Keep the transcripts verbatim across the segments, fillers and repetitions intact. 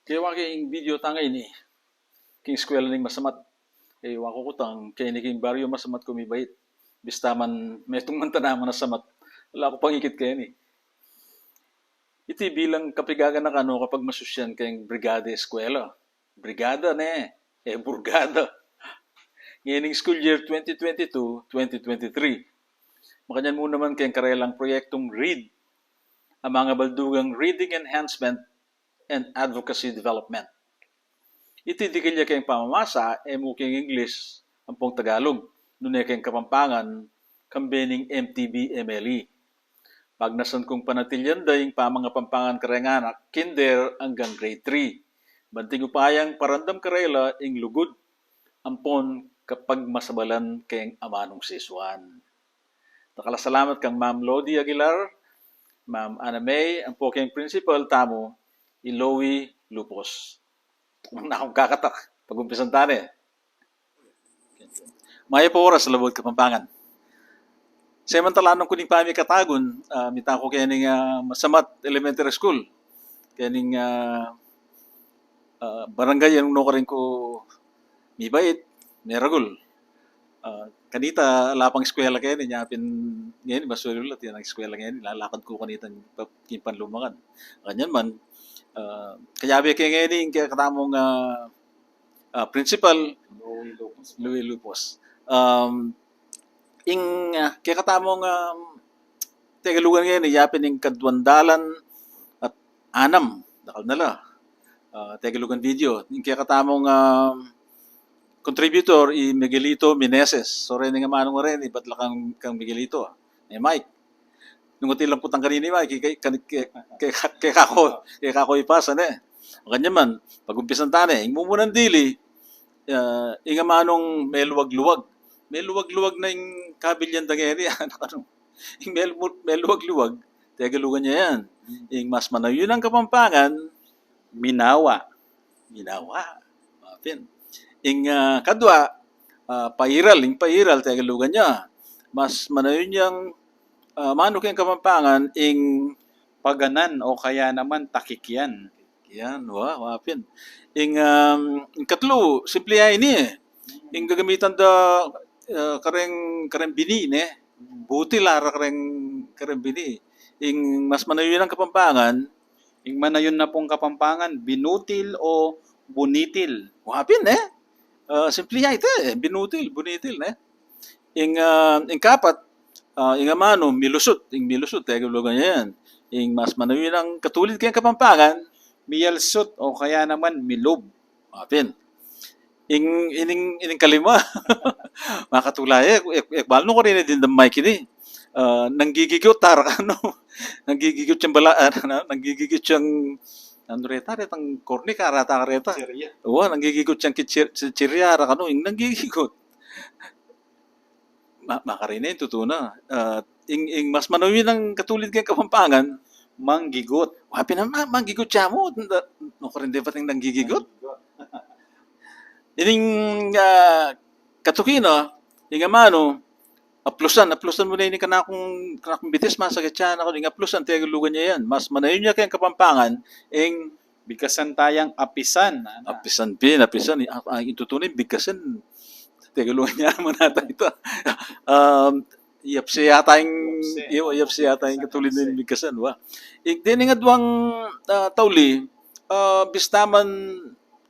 Kewa king video tang ini, king eskwela ning masamat. E wa ku kutang keni king baryu masamat ku mibait. Bista man metung man tana man a samat, ala ku pangikit keni. Iti bilang kapigaganakan o kapagmasusyan keng brigada eskwela. Brigada ne, e burgada. Ngening school year twenty twenty-two, twenty twenty-three, makanyan mu naman keng karelang proyektung READ, a mangabaldugang Reading Enhancement and Advocacy Development. Iti dikil ya keng pamamasa, e mu keng English ampong Tagalog, nune keng Kapampangan, kambe ning M T B M L E. Pagnasan kung panatilyan da ing pamangapampangan kareng anak, kinder anggang grade three. Banting upayang parandam karela ing lugud ampon kapagmasabalan keng amanung sisuan. Dakal a salamat kang Ma'am Lodi Aguilar, Ma'am Ana May, ampo keng principal tamu, i Louie Lupos. Tuknang na kung kakatak, pagumpisan tane. Mayap a oras, labuad Kapampangan. Semantalan ku ning pamikatagun, ah, mita ku kening, ah, Masamat Elementary School. Kening, ah, ah, barangay yang nukarin ku mibait, meragul. Ah, kanita, ala pang eskwela keni, nya pin, ngeni, masulul la, atin nang eskwela ngeni, lalakad ku kanita, pa-, king panlumakan. Kanyan man, ah, kayabe ke ngeni, ing kekatamung, ah, ah, principal, Louie Lupos. Louie Lupos. Um, ing, ah, kekatamung, um, Tegalugan ngeni, yapin ing kaduang dalan at anam, dakal na la. Ah, Tegalugan video. Ing kekatamung, um, contributor, i Miguelito Meneses. So, reni nga manung reni, bat la kang, kang Miguelito. E, Mike. Nung atin lang putang kanini, Mike, ke, ke, ke, ke, ke kako, ke kako ipasa, ne? Makanyan man, pagumpisan tane, ing mumunan dili, ah, ing amanung meluwag-luwag. Meluwag-luwag na ing kabilyan da ngeni, anak, anu? Ing mel-, meluwag-luwag, Tegalugan ya yan. Ing mas manayun a Kapampangan, minawa. Minawa. Mapin. Ing, ah, kadua, ah, pairal, ing pairal, Tegalugan ya. Mas manayun yang, ah, manu keng Kapampangan, ing paganan o kaya naman takikyan. Yan, wa, mapin. Ing, um, ing katlu, simple ya ini, e. Ing gagamitan da, ah, kareng, kareng bini, ne? Butil ara kareng, kareng bini. Ing mas manayun a Kapampangan, ing manayun na pung Kapampangan, binutil o bunitil. Wa pin, e? Ah, simple ya ita, e. Binutil, bunitil, ne? Ing, ah, ing kapat, ah, ing amanu, milusut. Ing milusut, Tegalugan ya yan. Ing mas manayun a katulid keng Kapampangan, miyalsut o kaya naman milub. Mapin. Ing, ining, ining kalima. Makatula ya, e, e, e, bal nu karin e din damay kini. Ah, nanggigigut ara kanu. Nanggigigut yang bala, ah, na, nanggigigut yang, anu reta, retang kornik, ara ta reta. Chichirya. Wa, nanggigigut yang kichir-, chichirya ara kanu, ing nanggigigut. Ma-, makarine, tutu na. Ah, ing, ing mas manayun a katulid keng Kapampangan, manggigut. Wa pin a ma-, manggigut ya mu, nda-, nu karin de bating nanggigigut? Manggigut. Ining, ah, katuki na, ing amanu, aplusan, aplusan mu na ini kanakung, kanakung bitis, masakit ya, naku, ing aplusan, Tegalugan ya yan. Mas manayun ya keng Kapampangan, ing bigkasan tayang apisan, ana. Apisan pin, apisan. Ah, ah, ing tutu na ing bigkasan, Tegalugan ya naman ata ita. Um, yapse yata ing, yapse, iyo, yapse yata ing katulid ning bigkasan, wa. Ing, deni nga duang, ah, tauli, ah, bista man,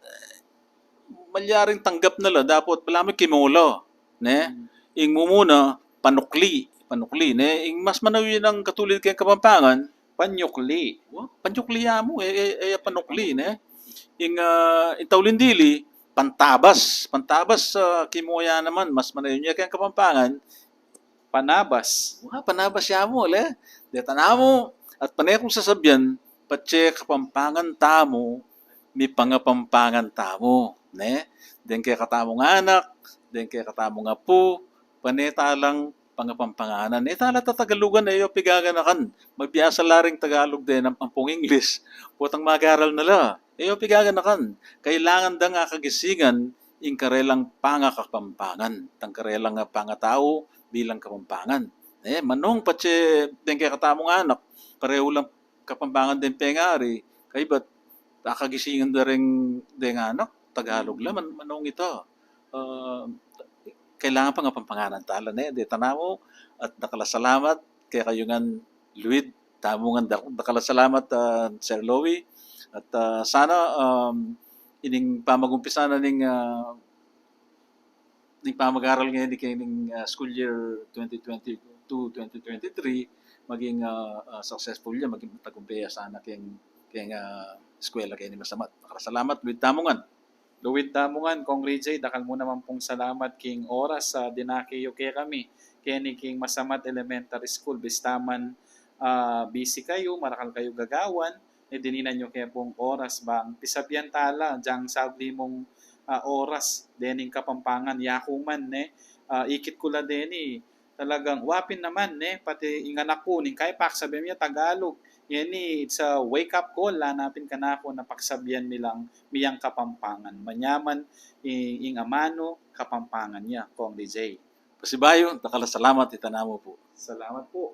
eh, malyaring tanggap na la, dapot balamu kimula, ne? Hmm. Ing mumuna, panukli, panukli, ne? Ing mas manayun a katulid keng Kapampangan, panyukli. Wa, panyukli ya mu, e, e, e, panukli, ne? Ing, ah, ing tauling dili, pantabas. Pantabas, ah, kimu ya naman, mas manayun ya keng Kapampangan, panabas. Wa, panabas ya mu, le? Deta namu, at pane kung sasabian, patse Kapampangan tamu, mipangapampangan tamu, ne? Deng kekatamung anak, deng kekatamung apu, pane ta lang pangapampanganan. E ta la tatagalugan, e yo pigaganakan. Mabiasa la ring Tagalog den am-, ampong English. Potang magaral na la. E yo pigaganakan. Kailangan dang akagisingan ing karelang pangakapampangan. Tang karelang pangatau bilang Kapampangan. E, manung patse deng kekatamung anak, parehu lang Kapampangan deng pengari, kaybat Kakagisingan da ring deng anu, Tagalog la, man-, manung ita. Ah, kailangan pang Kapampanganan tala ne, deta namu, at dakal a salamat kekayu ngan Luid, tamu ngan dak-, dakal a salamat, ah, Sir Louie, at, ah, sana, um, ining pamagumpisa na ning, ah, ning pamagaral ngeni keng, ah, school year twenty twenty-two twenty twenty-three, maging, ah, ah, successful ya, maging matagumpay ya sana keng, keng, ah, eskwela keni Masamat. Dakal a salamat, Luid tamu ngan. Luid tamu ngan, Kong Rijay, dakal mu naman pung salamat king oras a dinake yu kekami keni king Masamat Elementary School. Bista man, ah, busy kayu, marakal kayu gagawan, e dininan yu ke pung oras bang pisabian tala deng saglit mung, ah, oras dening Kapampangan. Yaku man, ne, ah, ikit ku la deni, talagang wa pin naman, ne, pati ing anak ku, ning kaya paksabian mi Tagalog. Ngeni, it's a wake-up call la na pin kanaku na paksabian mi lang miyang Kapampangan. Manyaman i-, ing amanu Kapampangan ya, Kong Rijay. Pasibayu, dakal a salamat, ita namu pu. Salamat pu.